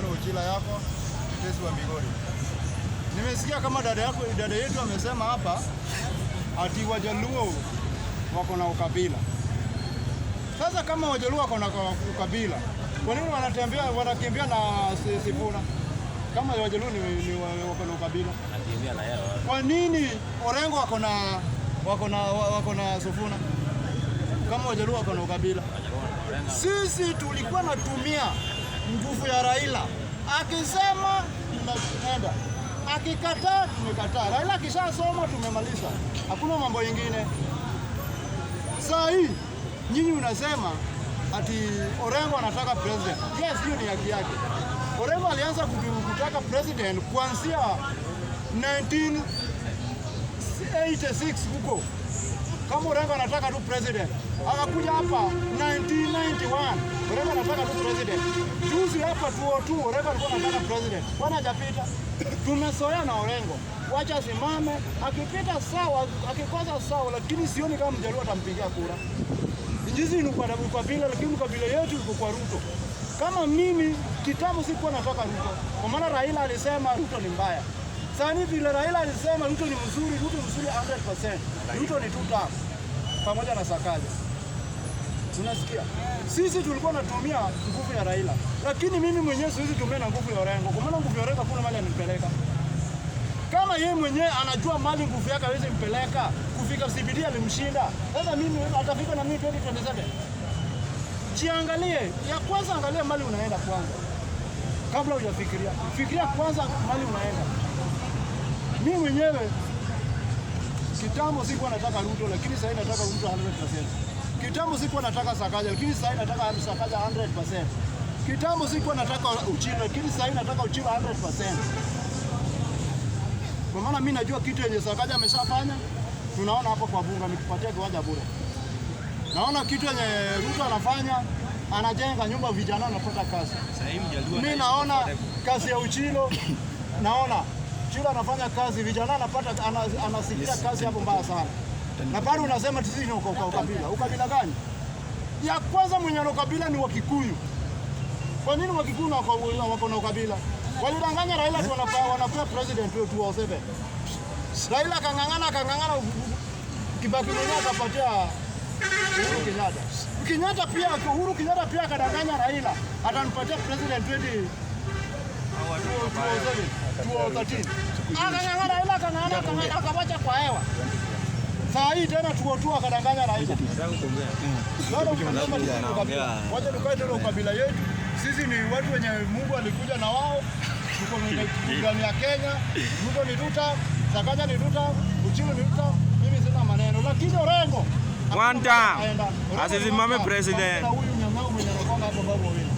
Damiano Uchila yako mtetezi wa Migori. Nimesikia kama dada yako, dada yetu amesema hapa ati Wajaluo wako na ukabila. Sasa kama Wajaluo wako na ukabila, kwa nini wanatembea wanakimbia na Sifuna? Kama Wajaluo ni wako na ukabila. Kwa nini Orengo wako na Sifuna? Kama Wajaluo wako na ukabila. Sisi tulikuwa natumia nguvu ya Raila, akisema tunaenda, akikataa tumekataa. Raila akishasoma tumemaliza, hakuna mambo ingine. Saa hii nyinyi unasema ati Orengo anataka president. Yes, hiyo ni haki yake. Orengo alianza kutaka president kuanzia 1986 huko. Kama Orengo anataka tu president, akakuja hapa 1991, Orengo anataka tu president. Juzi hapa 2002 Orengo alikuwa anataka president, bwana hajapita. Tumezoea na Orengo, wacha asimame, akipita sawa, akikosa sawa, lakini sioni kama Mjaluo atampigia kura. Sisi ni kwa ukabila, lakini ukabila yetu iko kwa Ruto. Kama mimi kitambo sikuwa nataka Ruto, kwa maana Raila alisema Ruto ni mbaya. Sasa hivi vile Raila alisema Ruto ni mzuri, Ruto mzuri 100%. Ruto ni two term pamoja na Sakaja. Unasikia? Sisi tulikuwa natumia nguvu ya Raila, lakini mimi mwenyewe siwezi tumia na nguvu ya Orengo, kwa maana nguvu ya Orengo hakuna mahali ananipeleka. Kama yeye mwenyewe anajua mali nguvu yake hawezi mpeleka kufika CBD, alimshinda. Sasa mimi atafika na mimi 2027? Jiangalie, ya kwanza angalia mali unaenda kwanza, kabla hujafikiria. Fikiria kwanza mali unaenda. Mimi mwenyewe kitambo sikuwa nataka Ruto, lakini sasa nataka Ruto 100%. Kitambo sikuwa nataka Sakaja, lakini sasa nataka Sakaja 100%. Kitambo sikuwa nataka Uchilo, lakini sasa nataka Uchilo 100%. Kwa maana mimi najua kitu yenye Sakaja ameshafanya, tunaona hapo kwa bunge ametupatia kiwanja bure. Naona kitu yenye Ruto anafanya, anajenga nyumba, vijana wanapata kazi. Mimi naona kazi ya Uchilo, naona Uchilo anafanya kazi, vijana anapata anasikia kazi hapo mbaya sana. Na bado unasema sisi ni ukabila. Ukabila gani? Ya kwanza mwenye ana ukabila ni Wakikuyu. Kwa nini Wakikuyu wako na ukabila? Walidanganya Raila tu wanapea president wetu 2007. Raila akang'ang'ana akang'ang'ana, Kibaki mwenyewe akapatia Uhuru Kenyatta. Kenyatta pia Uhuru Kenyatta pia akadanganya Raila atanipatia president 20 2013. Akang'ang'ana Raila akang'ang'ana akang'ang'ana akawacha kwa hewa. Saa hii tena 2002 akadanganya Raila. Bado tunasema sisi ni ukabila. Wacha tukae tena ukabila yetu. Sisi ni watu wenye Mungu alikuja na wao. Tuko ndani ya Kenya. Ruto ni tuta, Sakaja ni tuta, Uchilo ni tuta. Mimi sina maneno. Lakini Orengo One time. aenda. Orengo ni Asisimame one term. president. Pamoja na huyu nyang'au mwenye anakuanga hapo Babu Owino.